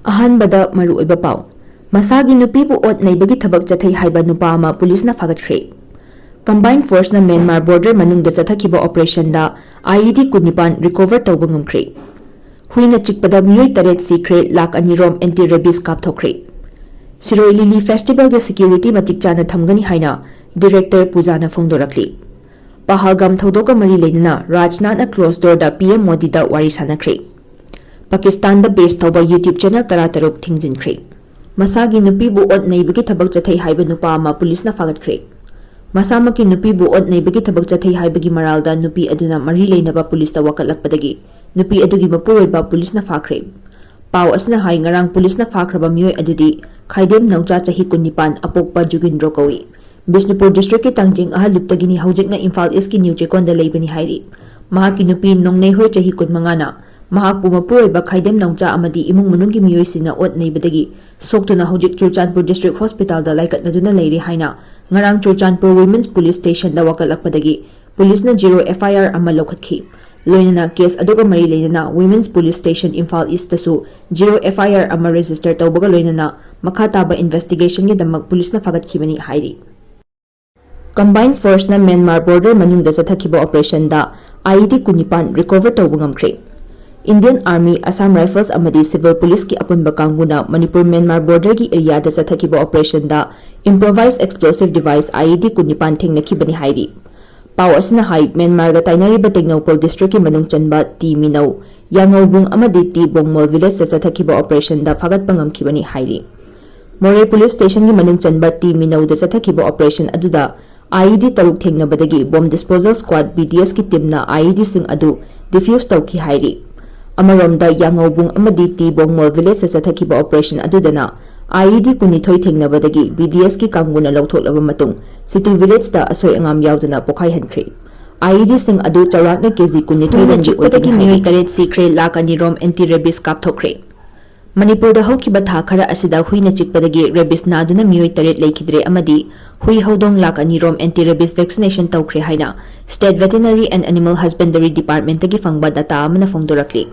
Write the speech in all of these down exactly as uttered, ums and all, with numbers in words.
ꯑꯍꯥꯟꯕꯗ ꯃꯔꯨꯑꯣꯏꯕ ꯄꯥꯎ꯫ ꯃꯁꯥꯒꯤ ꯅꯨꯄꯤꯕꯨ ꯑꯣꯠ ꯅꯩꯕꯒꯤ ꯊꯕꯛ ꯆꯠꯊꯩ ꯍꯥꯏꯕ ꯅꯨꯄꯥ ꯑꯃ ꯄꯨꯂꯤꯁꯅ ꯐꯥꯒꯠꯈ꯭ꯔꯦ꯫ Combined Forceꯅ ꯃ꯭ꯌꯥꯟꯃꯥꯔ border ꯃꯅꯨꯡꯗ ꯆꯠꯊꯈꯤꯕ operationꯗ IED ꯀꯨꯟꯅꯤꯄꯥꯟ recover ꯇꯧꯕ ꯉꯝꯈ꯭ꯔꯦ꯫ ꯍꯨꯏꯅ ꯆꯤꯛꯄꯗ ꯃꯤꯑꯣꯏ ꯇꯔꯦꯠ ꯁꯤꯈ꯭ꯔꯦ, ꯂꯥꯈ ꯑꯅꯤ ꯔꯣꯝ anti rabies ꯀꯥꯞꯊꯣꯛꯈ꯭ꯔꯦ꯫ ꯁꯤꯔꯣꯏ ꯂꯤꯂꯤ festivalꯒꯤ security ꯃꯇꯤꯛ ꯆꯥꯅ ꯊꯝꯒꯅꯤ ꯍꯥꯏꯅ director ꯄꯨꯖꯥꯅ ꯐꯣꯡꯗꯣꯔꯛꯂꯤ꯫ ꯄꯍꯜꯒꯥꯝ ꯊꯧꯗꯣꯛꯀ ꯃꯔꯤ ꯂꯩꯅꯅ ꯔꯥꯖꯅꯥꯊꯅ closed doorꯗ PM ꯃꯣꯗꯤꯗ ꯋꯥꯔꯤ ꯁꯥꯟꯅꯈ꯭ꯔꯦ꯫ ꯄꯥꯀꯤꯁꯇꯥꯟꯗ base ꯇꯧꯕ YouTube channel ꯇꯔꯥꯇꯔꯨꯛ ꯊꯤꯡꯖꯤꯟꯈ꯭ꯔꯦ꯫ ꯃꯁꯥꯒꯤ ꯅꯨꯄꯤꯕꯨ ꯑꯣꯠ ꯅꯩꯕꯒꯤ ꯊꯕꯛ ꯆꯠꯊꯩ ꯍꯥꯏꯕ ꯅꯨꯄꯥ ꯑꯃ ꯄꯨꯂꯤꯁꯅ ꯐꯥꯒꯠꯈ꯭ꯔꯦ꯫ ꯃꯁꯥꯃꯛꯀꯤ ꯅꯨꯄꯤꯕꯨ ꯑꯣꯠ ꯅꯩꯕꯒꯤ ꯊꯕꯛ ꯆꯠꯊꯩ ꯍꯥꯏꯕꯒꯤ ꯃꯔꯥꯜꯗ ꯅꯨꯄꯤ ꯑꯗꯨꯅ ꯃꯔꯤ ꯂꯩꯅꯕ ꯄꯨꯂꯤꯁꯇ ꯋꯥꯀꯠꯂꯛꯄꯗꯒꯤ ꯅꯨꯄꯤ ꯑꯗꯨꯒꯤ ꯃꯄꯨꯔꯣꯏꯕ ꯄꯨꯂꯤꯁꯅ ꯐꯥꯈ꯭ꯔꯦ꯫ ꯄꯥꯎ ꯑꯁꯤꯅ ꯍꯥꯏ, ꯉꯔꯥꯡ ꯄꯨꯂꯤꯁꯅ ꯐꯥꯈ꯭ꯔꯕ ꯃꯤꯑꯣꯏ ꯑꯗꯨꯗꯤ ꯈꯥꯏꯗꯦꯝ ꯅꯧꯆꯥ, ꯆꯍꯤ ꯀꯨꯟꯅꯤꯄꯥꯟ, ꯑꯄꯣꯛꯄ ꯖꯨꯒꯤꯟꯗ꯭ꯔꯣ ꯀꯧꯏ꯫ ꯕꯤꯁꯅꯨꯄꯨꯔ districtꯀꯤ ꯇꯥꯡꯖꯤꯡ ꯑꯍꯜ ꯂꯨꯞꯇꯒꯤꯅꯤ, ꯍꯧꯖꯤꯛꯅ ꯏꯝꯐꯥꯜ Eastꯀꯤ ꯅ꯭ꯌꯨ ꯆꯦꯛꯀꯣꯟꯗ ꯂꯩꯕꯅꯤ ꯍꯥꯏꯔꯤ꯫ ꯃꯍꯥꯛꯀꯤ ꯅꯨꯄꯤ ꯅꯣꯡꯅꯩꯍꯣꯏ, ꯆꯍꯤ ꯀꯨꯟꯃꯉꯥꯅ ꯃꯍꯥꯛꯄꯨ ꯃꯄꯨꯔꯣꯏꯕ ꯈꯥꯏꯗꯦꯝ ꯅꯧꯆꯥ ꯑꯃꯗꯤ ꯏꯃꯨꯡ ꯃꯅꯨꯡꯒꯤ ꯃꯤꯑꯣꯏꯁꯤꯡꯅ ꯑꯣꯠ ꯅꯩꯕꯗꯒꯤ ꯁꯣꯛꯇꯨꯅ ꯍꯧꯖꯤꯛ ꯆꯨꯔꯆꯥꯟꯄꯨꯔ district hospitalꯗ ꯂꯥꯏꯀꯠꯅꯗꯨꯅ ꯂꯩꯔꯤ ꯍꯥꯏꯅ ꯉꯔꯥꯡ ꯆꯨꯔꯆꯥꯟꯄꯨꯔ Women's Police Stationꯗ ꯋꯥꯀꯠꯂꯛꯄꯗꯒꯤ ꯄꯨꯂꯤꯁꯅ zero FIR ꯑꯃ ꯂꯧꯈꯠꯈꯤ꯫ ꯂꯣꯏꯅꯅ case ꯑꯗꯨꯒ ꯃꯔꯤ ꯂꯩꯅꯅ Women's Police Station Imphal Eastꯇꯁꯨ zero FIR ꯑꯃ register ꯇꯧꯕꯒ ꯂꯣꯏꯅꯅ ꯃꯈꯥ ꯇꯥꯕ investigationꯒꯤꯗꯃꯛ ꯄꯨꯂꯤꯁꯅ ꯐꯥꯒꯠꯈꯤꯕꯅꯤ ꯍꯥꯏꯔꯤ꯫ Combined Forceꯅ ꯃ꯭ꯌꯥꯟꯃꯥꯔ border ꯃꯅꯨꯡꯗ ꯆꯠꯊꯈꯤꯕ operationꯗ IED ꯀꯨꯟꯅꯤꯄꯥꯟ recover ꯇꯧꯕ ꯉꯝꯈ꯭ꯔꯦ꯫ Indian Army, Assam Rifles ꯑꯃꯗꯤ Civil Policeꯀꯤ ꯑꯄꯨꯟꯕ ꯀꯥꯡꯕꯨꯅ ꯃꯅꯤꯄꯨꯔ ꯃ꯭ꯌꯥꯟꯃꯥꯔ borderꯒꯤ areaꯗ ꯆꯠꯊꯈꯤꯕ operationꯗ improvised explosive device IED ꯀꯨꯟꯅꯤꯄꯥꯟ ꯊꯦꯡꯅꯈꯤꯕꯅꯤ ꯍꯥꯏꯔꯤ꯫ ꯄꯥꯎ ꯑꯁꯤꯅ ꯍꯥꯏ, ꯃ꯭ꯌꯥꯟꯃꯥꯔꯒ ꯇꯥꯏꯅꯔꯤꯕ ꯇꯦꯡꯅꯧꯄꯜ districtꯀꯤ ꯃꯅꯨꯡ ꯆꯟꯕ ꯇꯤ ꯃꯤꯅꯧ, ꯌꯥꯉꯧꯕꯨꯡ ꯑꯃꯗꯤ ꯇꯤ ꯕꯣꯡꯃꯣꯜ villageꯇ ꯆꯠꯊꯈꯤꯕ operationꯗ ꯐꯥꯒꯠꯄ ꯉꯝꯈꯤꯕꯅꯤ ꯍꯥꯏꯔꯤ꯫ ꯃꯣꯔꯦ Police Stationꯒꯤ ꯃꯅꯨꯡ ꯆꯟꯕ ꯇꯤ ꯃꯤꯅꯧꯗ ꯆꯠꯊꯈꯤꯕ operation ꯑꯗꯨꯗ IED ꯇꯔꯨꯛ ꯊꯦꯡꯅꯕꯗꯒꯤ bomb disposal squad BDSꯀꯤ teamꯅ IEDꯁꯤꯡ ꯑꯗꯨ defuse ꯇꯧꯈꯤ ꯍꯥꯏꯔꯤ꯫ ꯑꯃꯔꯣꯝꯗ, ꯌꯥꯉꯧꯕꯨꯡ ꯑꯃꯗꯤ ꯇꯤ ꯕꯣꯡꯃꯣꯜ villageꯇ ꯆꯠꯊꯈꯤꯕ operation ꯑꯗꯨꯗꯅ IED ꯀꯨꯟꯅꯤꯊꯣꯏ ꯊꯦꯡꯅꯕꯗꯒꯤ BDSꯀꯤ ꯀꯥꯡꯕꯨꯅ ꯂꯧꯊꯣꯛꯂꯕ ꯃꯇꯨꯡ, ꯁꯤꯇꯨ villageꯇ ꯑꯁꯣꯏ ꯑꯉꯥꯝ ꯌꯥꯎꯗꯅ ꯄꯣꯈꯥꯏꯍꯟꯈ꯭ꯔꯦ꯫ IEDꯁꯤꯡ ꯑꯗꯨ ꯆꯥꯎꯔꯥꯛꯅ KG ꯀꯨꯟꯅꯤꯊꯣꯏ ꯍꯨꯏꯅ ꯔꯣꯝꯒꯤ ꯆꯤꯛꯄꯗꯒꯤ ꯑꯣꯏꯕꯅꯤ ꯃꯤꯑꯣꯏ ꯍꯥꯏꯔꯤ꯫ ꯇꯔꯦꯠ ꯁꯤꯈ꯭ꯔꯦ, ꯂꯥꯈ ꯑꯅꯤ ꯔꯣꯝ anti rabies ꯀꯥꯞꯊꯣꯛꯈ꯭ꯔꯦ꯫ ꯃꯅꯤꯄꯨꯔꯗ ꯍꯧꯈꯤꯕ ꯊꯥ ꯈꯔ ꯑꯁꯤꯗ ꯍꯨꯏꯅ ꯆꯤꯛꯄꯗꯒꯤ rabies ꯅꯥꯗꯨꯅ ꯃꯤꯑꯣꯏ ꯇꯔꯦꯠ ꯂꯩꯈꯤꯗ꯭ꯔꯦ ꯑꯃꯗꯤ ꯍꯨꯏ ꯍꯧꯗꯣꯡ ꯂꯥꯈ ꯑꯅꯤ ꯔꯣꯝ anti rabies vaccination ꯇꯧꯈ꯭ꯔꯦ ꯍꯥꯏꯅ State Veterinary and Animal Husbandry Departmentꯇꯒꯤ ꯐꯪꯕ data ꯑꯃꯅ ꯐꯣꯡꯗꯣꯔꯛꯂꯤ꯫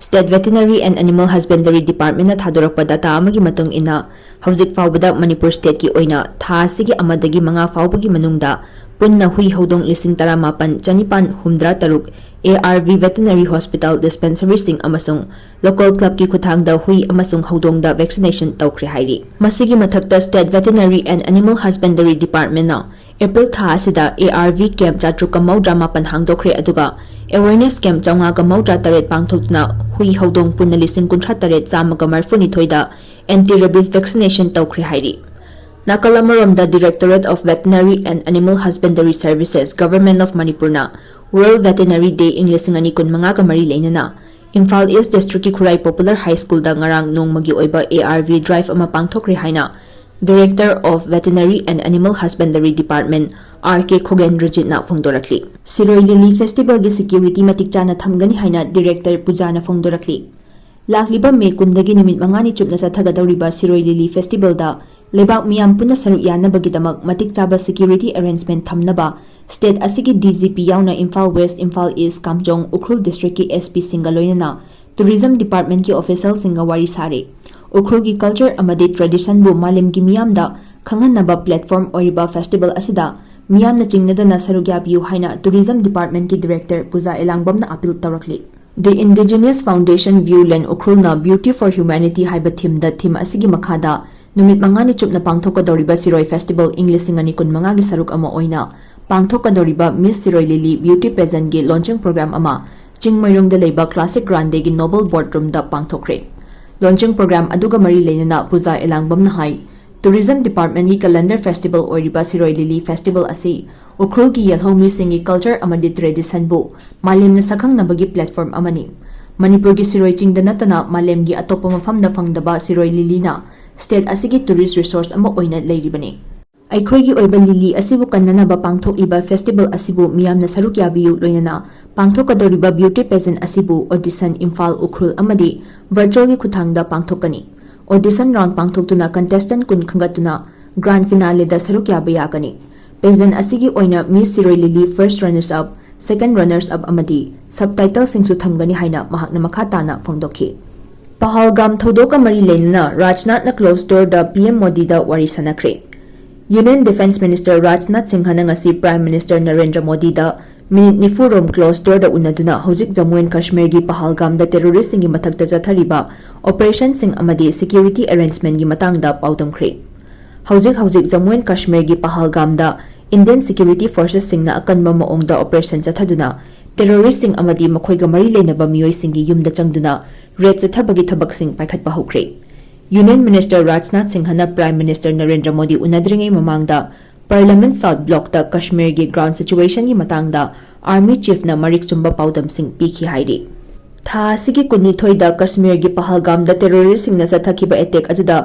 State Veterinary and Animal Husbandry Department ꯅ ꯊꯥꯗꯣꯔꯛꯄ data ꯑꯃꯒꯤ ꯃꯇꯨꯡ ꯏꯟꯅ, ꯍꯧꯖꯤꯛ ꯐꯥꯎꯕꯗ ꯃꯅꯤꯄꯨꯔ state ꯀꯤ ꯑꯣꯏꯅ ꯊꯥ ꯑꯁꯤꯒꯤ ꯑꯃꯗꯒꯤ ꯃꯉꯥ ꯐꯥꯎꯕꯒꯤ ꯃꯅꯨꯡꯗ ꯄꯨꯟꯅ ꯍꯨꯏ ꯍꯧꯗꯣꯡ ꯂꯤꯁꯤꯡ ꯇꯔꯥꯃꯥꯄꯟ ꯆꯅꯤꯄꯥꯟ ꯍꯨꯝꯗ꯭ꯔꯥ ꯇꯔꯨꯛ A R V veterinary hospital dispensary ꯁꯤꯡ ꯑꯃꯁꯨꯡ local club ꯀꯤ ꯈꯨꯠꯊꯥꯡꯗ ꯍꯨꯏ ꯑꯃꯁꯨꯡ ꯍꯧꯗꯣꯡꯗ vaccination ꯇꯧꯈ꯭ꯔꯦ ꯍꯥꯏꯔꯤ꯫ ꯃꯁꯤꯒꯤ ꯃꯊꯛꯇ, State Veterinary and Animal Husbandry Department ꯅ April ꯊꯥ ꯑꯁꯤꯗ A R V camp ꯆꯥꯇ꯭ꯔꯨꯛꯀ ꯃꯧꯗ꯭ꯔꯥ ꯃꯥꯄꯟ ꯍꯥꯡꯗꯣꯛꯈ꯭ꯔꯦ, ꯑꯗꯨꯒ awareness camp ꯆꯥꯝꯃꯉꯥꯒ ꯃꯧꯗ꯭ꯔꯥ ꯇꯔꯦꯠ ꯄꯥꯡꯊꯣꯛꯇꯨꯅ ꯍꯨꯏ ꯍꯧꯗꯣꯡ ꯄꯨꯟꯅ ꯂꯤꯁꯤꯡ ꯀꯨꯟꯊ꯭ꯔꯥ ꯇꯔꯦꯠ ꯆꯥꯝꯃꯒ ꯃꯔꯤꯐꯨꯅꯤꯊꯣꯏꯗ anti rabies vaccination ꯇꯧꯈ꯭ꯔꯦ ꯍꯥꯏꯔꯤ꯫ ꯅꯥꯀꯜ ꯑꯃꯔꯣꯝꯗ, Directorate of Veterinary and Animal Husbandry Services, Government of Manipur ꯅ World Veterinary Day ꯏꯪ ꯂꯤꯁꯤꯡ ꯑꯅꯤ ꯀꯨꯟꯃꯉꯥꯒ ꯃꯔꯤ ꯂꯩꯅꯅ ꯏꯝꯐꯥꯜ East District ꯀꯤ ꯈꯨꯔꯥꯏ Popular High School ꯗ ꯉꯔꯥꯡ ꯅꯣꯡꯃꯒꯤ ꯑꯣꯏꯕ A R V drive ꯑꯃ ꯄꯥꯡꯊꯣꯛꯈ꯭ꯔꯦ ꯍꯥꯏꯅ Director of Veterinary and Animal Husbandry Department, R K ꯈꯣꯒꯦꯟꯗ꯭ꯔꯖꯤꯠꯅ ꯐꯣꯡꯗꯣꯔꯛꯂꯤ꯫ Shirui lily festival ꯒꯤ security ꯃꯇꯤꯛ ꯆꯥꯅ ꯊꯝꯒꯅꯤ ꯍꯥꯏꯅ Director ꯄꯨꯖꯥꯅ ꯐꯣꯡꯗꯣꯔꯛꯂꯤ꯫ ꯂꯥꯛꯂꯤꯕ ꯃꯦ ꯀꯨꯟꯗꯒꯤ ꯅꯨꯃꯤꯠ ꯃꯉꯥꯅꯤ ꯆꯨꯞꯅ ꯆꯠꯊꯒꯗꯧꯔꯤꯕ ꯁꯤꯔꯣꯏ ꯂꯤꯂꯤ festival ꯗ ꯂꯩꯕꯥꯛ ꯃꯤꯌꯥꯝ ꯄꯨꯟꯅ ꯁꯔꯨꯛ ꯌꯥꯅꯕꯒꯤꯗꯃꯛ ꯃꯇꯤꯛ ꯆꯥꯕ security arrangement ꯊꯝꯅꯕ state ꯑꯁꯤꯒꯤ D G P ꯌꯥꯎꯅ ꯏꯝꯐꯥꯜ West, ꯏꯝꯐꯥꯜ East, ꯀꯥꯝꯖꯣꯡ, ꯎꯈ꯭ꯔꯨꯜ district ꯀꯤ S P ꯁꯤꯡꯒ ꯂꯣꯏꯅꯅ tourism department ꯀꯤ official ꯁꯤꯡꯒ ꯋꯥꯔꯤ ꯁꯥꯔꯦ꯫ ꯎꯈ꯭ꯔꯨꯜꯒꯤ culture ꯑꯃꯗꯤ tradition ꯕꯨ ꯃꯥꯂꯦꯝꯒꯤ ꯃꯤꯌꯥꯝꯗ ꯈꯪꯍꯟꯅꯕ platform ꯑꯣꯏꯔꯤꯕ festival ꯑꯁꯤꯗ ꯃꯤꯌꯥꯝꯅ ꯆꯤꯡꯅꯗꯅ ꯁꯔꯨꯛ ꯌꯥꯕꯤꯌꯨ ꯍꯥꯏꯅ tourism department ꯀꯤ director Puja ꯑꯦꯂꯥꯡꯕꯝꯅ appeal ꯇꯧꯔꯛꯂꯤ꯫ The Indigenous Foundation Viewland ꯎꯈ꯭ꯔꯨꯜꯅ Beauty for Humanity ꯍꯥꯏꯕ theme ꯗ theme ꯑꯁꯤꯒꯤ ꯃꯈꯥꯗ ꯅꯨꯃꯤꯠ ꯃꯉꯥꯅꯤ ꯆꯨꯞꯅ ꯄꯥꯡꯊꯣꯛꯀꯗꯧꯔꯤꯕ ꯁꯤꯔꯣꯏ festival ꯏꯪ ꯂꯤꯁꯤꯡ ꯑꯅꯤ ꯀꯨꯟꯃꯉꯥꯒꯤ ꯁꯔꯨꯛ ꯑꯃ ꯑꯣꯏꯅ ꯄꯥꯡꯊꯣꯛꯀꯗꯧꯔꯤꯕ Miss ꯁꯤꯔꯣꯏ ꯂꯤꯂꯤ beauty pageant ꯒꯤ launching program ꯑꯃ ꯆꯤꯡꯃꯩꯔꯣꯡꯗ ꯂꯩꯕ Classic Grande ꯒꯤ Noble Boardroom ꯗ ꯄꯥꯡꯊꯣꯛꯈ꯭ꯔꯦ꯫ Launching program ꯑꯗꯨꯒ ꯃꯔꯤ ꯂꯩꯅꯅ ꯄꯨꯖꯥ ꯑꯦꯂꯥꯡꯕꯝꯅ ꯍꯥꯏ, tourism department ꯀꯤ calendar festival ꯑꯣꯏꯔꯤꯕ ꯁꯤꯔꯣꯏ ꯂꯤꯂꯤ festival ꯑꯁꯤ ꯎꯈ꯭ꯔꯨꯜꯒꯤ ꯌꯦꯜꯍꯧꯃꯤꯁꯤꯡꯒꯤ culture ꯑꯃꯗꯤ tradition ꯕꯨ ꯃꯥꯂꯦꯝꯅ ꯁꯛꯈꯪꯅꯕꯒꯤ platform ꯑꯃꯅꯤ꯫ ꯃꯅꯤꯄꯨꯔꯒꯤ ꯁꯤꯔꯣꯏ ꯆꯤꯡꯗ ꯅꯠꯇꯅ ꯃꯥꯂꯦꯝꯒꯤ ꯑꯇꯣꯞꯄ ꯃꯐꯝꯗ ꯐꯪꯗꯕ ꯁꯤꯔꯣꯏ ꯂꯤꯂꯤꯅ state ꯑꯁꯤꯒꯤ tourist resource ꯑꯃ ꯑꯣꯏꯅ ꯂꯩꯔꯤꯕꯅꯤ꯫ ꯑꯩꯈꯣꯏꯒꯤ ꯑꯣꯏꯕ ꯂꯤꯂꯤ ꯑꯁꯤꯕꯨ ꯀꯟꯅꯅꯕ ꯄꯥꯡꯊꯣꯛꯂꯤꯕ festival ꯑꯁꯤꯕꯨ ꯃꯤꯌꯥꯝꯅ ꯁꯔꯨꯛ ꯌꯥꯕꯤꯌꯨ, ꯂꯣꯏꯅꯅ ꯄꯥꯡꯊꯣꯛꯀꯗꯧꯔꯤꯕ beauty pageant ꯑꯁꯤꯕꯨ audition, ꯏꯝꯐꯥꯜ, ꯎꯈ꯭ꯔꯨꯜ ꯑꯃꯗꯤ virtual ꯒꯤ ꯈꯨꯠꯊꯥꯡꯗ ꯄꯥꯡꯊꯣꯛꯀꯅꯤ꯫ Audition round ꯄꯥꯡꯊꯣꯛꯇꯨꯅ contestant ꯀꯨꯟ ꯈꯟꯒꯠꯇꯨꯅ grand finale ꯗ ꯁꯔꯨꯛ ꯌꯥꯕ ꯌꯥꯒꯅꯤ꯫ Pageant ꯑꯁꯤꯒꯤ ꯑꯣꯏꯅ Miss ꯁꯤꯔꯣꯏ ꯂꯤꯂꯤ first runners up, second runners up ꯑꯃꯗꯤ subtitleꯁꯤꯡꯁꯨ ꯊꯝꯒꯅꯤ ꯍꯥꯏꯅ ꯃꯍꯥꯛꯅ ꯃꯈꯥ ꯇꯥꯅ ꯐꯣꯡꯗꯣꯛꯈꯤ꯫ ꯄꯍꯜꯒꯥꯝ ꯊꯧꯗꯣꯛꯀ ꯃꯔꯤ ꯂꯩꯅꯅ ꯔꯥꯖꯅꯥꯊꯅ closed doorꯗ P M ꯃꯣꯗꯤꯗ ꯋꯥꯔꯤ ꯁꯥꯟꯅꯈ꯭ꯔꯦ꯫ Union Defence Minister ꯔꯥꯖꯅꯥꯊ ꯁꯤꯡꯍꯅ ꯉꯁꯤ Prime Minister ꯅꯔꯦꯟꯗ꯭ꯔ ꯃꯣꯗꯤꯗ ꯃꯤꯅꯤꯠ ꯅꯤꯐꯨ ꯔꯣꯝ closed doorꯗ ꯎꯅꯗꯨꯅ ꯍꯧꯖꯤꯛ ꯖꯝꯃꯨ ꯑꯦꯟ ꯀꯥꯁꯃꯤꯔꯒꯤ ꯄꯍꯜꯒꯥꯝꯗ terroristꯁꯤꯡꯒꯤ ꯃꯊꯛꯇ ꯆꯠꯊꯔꯤꯕ operationꯁꯤꯡ ꯑꯃꯗꯤ security arrangementꯀꯤ ꯃꯇꯥꯡꯗ ꯄꯥꯎꯗꯝꯈ꯭ꯔꯦ꯫ ꯍꯧꯖꯤꯛ ꯍꯧꯖꯤꯛ ꯖꯝꯃꯨ ꯑꯦꯟ ꯀꯥꯁꯃꯤꯔꯒꯤ ꯄꯍꯜꯒꯥꯝꯗ Indian security forcesꯁꯤꯡꯅ ꯑꯀꯟꯕ ꯃꯑꯣꯡꯗ operation ꯆꯠꯊꯗꯨꯅ terroristꯁꯤꯡ ꯑꯃꯗꯤ ꯃꯈꯣꯏꯒ ꯃꯔꯤ ꯂꯩꯅꯕ ꯃꯤꯑꯣꯏꯁꯤꯡꯒꯤ ꯌꯨꯝꯗ ꯆꯪꯗꯨꯅ raid ꯆꯠꯊꯕꯒꯤ ꯊꯕꯛꯁꯤꯡ ꯄꯥꯏꯈꯠꯄ ꯍꯧꯈ꯭ꯔꯦ꯫ Union Minister ꯔꯥꯖꯅꯥꯊ ꯁꯤꯡꯍꯅ Prime Minister ꯅꯔꯦꯟꯗ꯭ꯔ ꯃꯣꯗꯤ ꯎꯅꯗ꯭ꯔꯤꯉꯩ ꯃꯃꯥꯡꯗ Parliament South Blockꯇ ꯀꯥꯁꯃꯤꯔꯒꯤ ground situationꯒꯤ ꯃꯇꯥꯡꯗ Army Chiefꯅ ꯃꯔꯤꯛ ꯆꯨꯝꯕ ꯄꯥꯎꯗꯝꯁꯤꯡ ꯄꯤꯈꯤ ꯍꯥꯏꯔꯤ꯫ ꯊꯥ ꯑꯁꯤꯒꯤ ꯀꯨꯟꯅꯤꯊꯣꯏꯗ ꯀꯥꯁꯃꯤꯔꯒꯤ ꯄꯍꯜꯒꯥꯝꯗ terroristꯁꯤꯡꯅ ꯆꯠꯊꯈꯤꯕ attack ꯑꯗꯨꯗ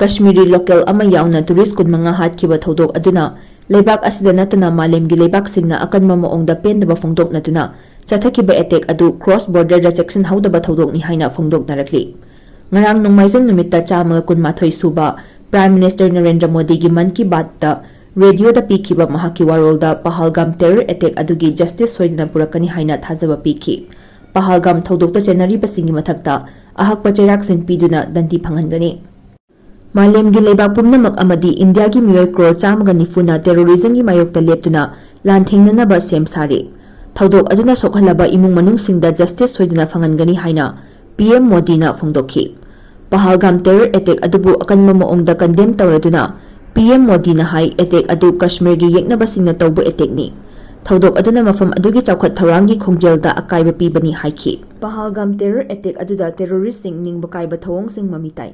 ꯀꯥꯁꯃꯤꯔꯤ local ꯑꯃ ꯌꯥꯎꯅ tourist ꯀꯨꯟꯃꯉꯥ ꯍꯥꯠꯈꯤꯕ ꯊꯧꯗꯣꯛ ꯑꯗꯨꯅ ꯂꯩꯕꯥꯛ ꯑꯁꯤꯗ ꯅꯠꯇꯅ ꯃꯥꯂꯦꯝꯒꯤ ꯂꯩꯕꯥꯛꯁꯤꯡꯅ ꯑꯀꯟꯕ ꯃꯑꯣꯡꯗ ꯄꯦꯟꯗꯕ ꯐꯣꯡꯗꯣꯛꯅꯗꯨꯅ ꯆꯠꯊꯈꯤꯕ attack ꯑꯗꯨ cross borderꯗ ꯆꯦꯛꯁꯤꯟꯍꯧꯗꯕ ꯊꯧꯗꯣꯛꯅꯤ ꯍꯥꯏꯅ ꯐꯣꯡꯗꯣꯛꯅꯔꯛꯂꯤ꯫ ꯉꯔꯥꯡ ꯅꯣꯡꯃꯥꯏꯖꯤꯡ ꯅꯨꯃꯤꯠꯇ ꯆꯥꯝꯃꯒ ꯀꯨꯟꯃꯥꯊꯣꯏ ꯁꯨꯕ Prime Minister ꯅꯔꯦꯟꯗ꯭ꯔ ꯃꯣꯗꯤꯒꯤ ꯃꯟ ꯀꯤ ꯕꯥꯠꯇ radioꯗ ꯄꯤꯈꯤꯕ ꯃꯍꯥꯛꯀꯤ ꯋꯥꯔꯣꯜꯗ ꯄꯍꯜꯒꯥꯝ terror attack ꯑꯗꯨꯒꯤ justice ꯁꯣꯏꯗꯅ ꯄꯨꯔꯛꯀꯅꯤ ꯍꯥꯏꯅ ꯊꯥꯖꯕ ꯄꯤꯈꯤ꯫ ꯄꯍꯜꯒꯥꯝ ꯊꯧꯗꯣꯛꯇ ꯆꯦꯟꯅꯔꯤꯕꯁꯤꯡꯒꯤ ꯃꯊꯛꯇ ꯑꯍꯛꯄ ꯆꯩꯔꯥꯛꯁꯤꯡ ꯄꯤꯗꯨꯅ ꯗꯟꯗꯤ ꯐꯪꯍꯟꯒꯅꯤ꯫ ꯃꯥꯂꯦꯝꯒꯤ ꯂꯩꯕꯥꯛ ꯄꯨꯝꯅꯃꯛ ꯑꯃꯗꯤ ꯏꯟꯗꯤꯌꯥꯒꯤ ꯃꯤꯑꯣꯏ ꯀ꯭ꯔꯣꯔ ꯆꯥꯝꯃꯒ ꯅꯤꯐꯨꯅ terrorismꯒꯤ ꯃꯥꯌꯣꯛꯇ ꯂꯦꯞꯇꯨꯅ ꯂꯥꯟꯊꯦꯡꯅꯅꯕ ꯁꯦꯝ ꯁꯥꯔꯤ꯫ ꯊꯧꯗꯣꯛ ꯑꯗꯨꯅ ꯁꯣꯛꯍꯜꯂꯕ ꯏꯃꯨꯡ ꯃꯅꯨꯡꯁꯤꯡꯗ justice ꯁꯣꯏꯗꯅ ꯐꯪꯍꯟꯒꯅꯤ ꯍꯥꯏꯅ P M ꯃꯣꯗꯤꯅ ꯐꯣꯡꯗꯣꯛꯈꯤ꯫ ꯄꯍꯜꯒꯥꯝ terror attack ꯑꯗꯨꯕꯨ ꯑꯀꯟꯕ ꯃꯑꯣꯡꯗ condemn ꯇꯧꯔꯗꯨꯅ P M ꯃꯣꯗꯤꯅ ꯍꯥꯏ, attack ꯑꯗꯨ ꯀꯥꯁꯃꯤꯔꯒꯤ ꯌꯦꯛꯅꯕꯁꯤꯡꯅ ꯇꯧꯕ attackꯅꯤ꯫ ꯊꯧꯗꯣꯛ ꯑꯗꯨꯅ ꯃꯐꯝ ꯑꯗꯨꯒꯤ ꯆꯥꯎꯈꯠ ꯊꯧꯔꯥꯡꯒꯤ ꯈꯣꯡꯖꯦꯜꯗ ꯑꯀꯥꯏꯕ ꯄꯤꯕꯅꯤ ꯍꯥꯏꯈꯤ꯫ ꯄꯍꯜꯒꯥꯝ terror attack ꯑꯗꯨꯗ terroristꯁꯤꯡ ꯅꯤꯡꯕ ꯀꯥꯏꯕ ꯊꯧꯑꯣꯡꯁꯤꯡ ꯃꯃꯤ ꯇꯥꯏ꯫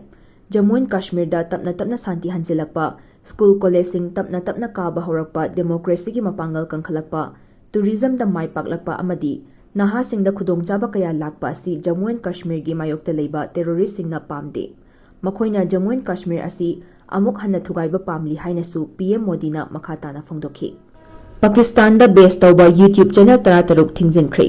ꯖꯝꯃꯨ ꯑꯦꯟ ꯀꯥꯁꯃꯤꯔꯗ ꯇꯞꯅ ꯇꯞꯅ ꯁꯥꯟꯇꯤ ꯍꯟꯖꯤꯜꯂꯛꯄ, ꯁ꯭ꯀꯨꯜ ꯀꯣꯂꯦꯖꯁꯤꯡ ꯇꯞꯅ ꯇꯞꯅ ꯀꯥꯕ ꯍꯧꯔꯛꯄ, democracyꯒꯤ ꯃꯄꯥꯡꯒꯜ ꯀꯟꯈꯠꯂꯛꯄ, tourismꯗ ꯃꯥꯏ ꯄꯥꯛꯂꯛꯄ ꯑꯃꯗꯤ ꯅꯍꯥꯁꯤꯡꯗ ꯈꯨꯗꯣꯡꯆꯥꯕ ꯀꯌꯥ ꯂꯥꯛꯄ ꯑꯁꯤ ꯖꯝꯃꯨ ꯑꯦꯟ ꯀꯥꯁꯃꯤꯔꯒꯤ ꯃꯥꯌꯣꯛꯇ ꯂꯩꯕ terroristꯁꯤꯡꯅ ꯄꯥꯝꯗꯦ꯫ ꯃꯈꯣꯏꯅ ꯖꯝꯃꯨ ꯑꯦꯟ ꯀꯥꯁꯃꯤꯔ ꯑꯁꯤ ꯑꯃꯨꯛ ꯍꯟꯅ ꯊꯨꯒꯥꯏꯕ ꯄꯥꯝꯂꯤ ꯍꯥꯏꯅꯁꯨ P M ꯃꯣꯗꯤꯅ ꯃꯈꯥ ꯇꯥꯅ ꯐꯣꯡꯗꯣꯛꯈꯤ꯫ ꯄꯥꯀꯤꯁꯇꯥꯟꯗ base ꯇꯧꯕ YouTube channel ꯇꯔꯥꯇꯔꯨꯛ ꯊꯤꯡꯖꯤꯟꯈ꯭ꯔꯦ꯫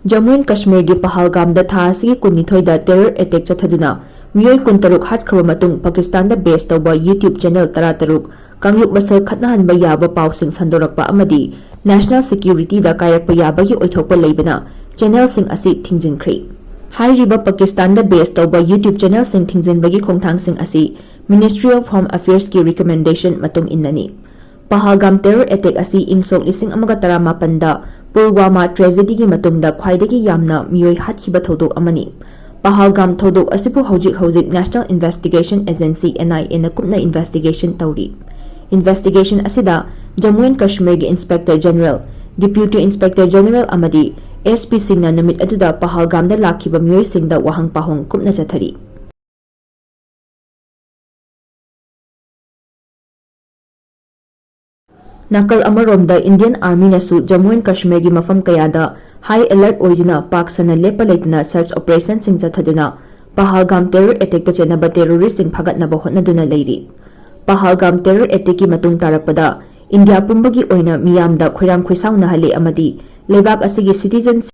ꯖꯝꯃꯨ ꯑꯦꯟ ꯀꯥꯁꯃꯤꯔꯒꯤ ꯄꯍꯜꯒꯥꯝꯗ ꯊꯥ ꯑꯁꯤꯒꯤ ꯀꯨꯟꯅꯤꯊꯣꯏꯗ terror attack ꯆꯠꯊꯗꯨꯅ ꯃꯤꯑꯣꯏ ꯀꯨꯟꯇꯔꯨꯛ ꯍꯥꯠꯈ꯭ꯔꯕ ꯃꯇꯨꯡ ꯄꯥꯀꯤꯁꯇꯥꯟꯗ base ꯇꯧꯕ YouTube channel ꯇꯔꯥꯇꯔꯨꯛ ꯀꯥꯡꯂꯨꯞ ꯃꯁꯦꯜ ꯈꯠꯅꯍꯟꯕ ꯌꯥꯕ ꯄꯥꯎꯁꯤꯡ ꯁꯟꯗꯣꯔꯛꯄ ꯑꯃꯗꯤ national security ꯗ ꯀꯥꯏꯔꯛꯄ ꯌꯥꯕꯒꯤ ꯑꯣꯏꯊꯣꯛꯄ ꯂꯩꯕꯅ channel ꯁꯤꯡ ꯑꯁꯤ ꯊꯤꯡꯖꯤꯟꯈ꯭ꯔꯦ꯫ ꯍꯥꯏꯔꯤꯕ ꯄꯥꯀꯤꯁꯇꯥꯟꯗ base ꯇꯧꯕ YouTube channel ꯁꯤꯡ ꯊꯤꯡꯖꯤꯟꯕꯒꯤ ꯈꯣꯡꯊꯥꯡꯁꯤꯡ ꯑꯁꯤ Ministry of Home Affairs ꯀꯤ recommendation ꯃꯇꯨꯡ ꯏꯟꯅꯅꯤ꯫ ꯄꯍꯜꯒꯥꯝ terror attack ꯑꯁꯤ ꯏꯪ ꯁꯣꯛ ꯂꯤꯁꯤꯡ ꯑꯃꯒ ꯇꯔꯥꯃꯥꯄꯟꯗ ꯄꯨꯜꯋꯥꯃꯥ tragedy ꯒꯤ ꯃꯇꯨꯡꯗ ꯈ꯭ꯋꯥꯏꯗꯒꯤ ꯌꯥꯝꯅ ꯃꯤꯑꯣꯏ ꯍꯥꯠꯈꯤꯕ ꯊꯧꯗꯣꯛ ꯑꯃꯅꯤ꯫ ꯄꯍꯜꯒꯥꯝ ꯊꯧꯗꯣꯛ ꯑꯁꯤꯕꯨ ꯍꯧꯖꯤꯛ ꯍꯧꯖꯤꯛ National Investigation Agency, N I A ꯅ ꯀꯨꯞꯅ investigation ꯇꯧꯔꯤ꯫ Investigation ꯑꯁꯤꯗ Jammu and Kashmir ꯒꯤ Inspector General, Deputy Inspector General ꯑꯃꯗꯤ S P ꯁꯤꯡꯅ ꯅꯨꯃꯤꯠ ꯑꯗꯨꯗ ꯄꯍꯜꯒꯥꯝꯗ ꯂꯥꯛꯈꯤꯕ ꯃꯤꯑꯣꯏꯁꯤꯡꯗ ꯋꯥꯍꯪ ꯄꯥꯎꯍꯪ ꯀꯨꯞꯅ ꯆꯠꯊꯔꯤ꯫ ꯅꯥꯀꯜ ꯑꯃꯔꯣꯝꯗ Indian Army ꯅꯁꯨ Jammu and Kashmir ꯒꯤ ꯃꯐꯝ ꯀꯌꯥꯗ high alert ꯑꯣꯏꯗꯨꯅ ꯄꯥꯛ ꯁꯟꯅ ꯂꯦꯞꯄ ꯂꯩꯇꯅ search operation ꯁꯤꯡ ꯆꯠꯊꯗꯨꯅ ꯄꯍꯜꯒꯥꯝ terror attack ꯇ ꯆꯦꯟꯅꯕ terrorist ꯁꯤꯡ ꯐꯥꯒꯠꯅꯕ ꯍꯣꯠꯅꯗꯨꯅ ꯂꯩꯔꯤ꯫ ꯄꯍꯜꯒꯥꯝ terror attack ꯀꯤ ꯃꯇꯨꯡ ꯇꯥꯔꯛꯄꯗ ꯏꯟꯗꯤꯌꯥ ꯄꯨꯝꯕꯒꯤ ꯑꯣꯏꯅ ꯃꯤꯌꯥꯝꯗ ꯈꯣꯏꯔꯥꯡ ꯈꯣꯏꯁꯥꯎꯅꯍꯜꯂꯤ ꯑꯃꯗꯤ ꯂꯩꯕꯥꯛ ꯑꯁꯤꯒꯤ citizen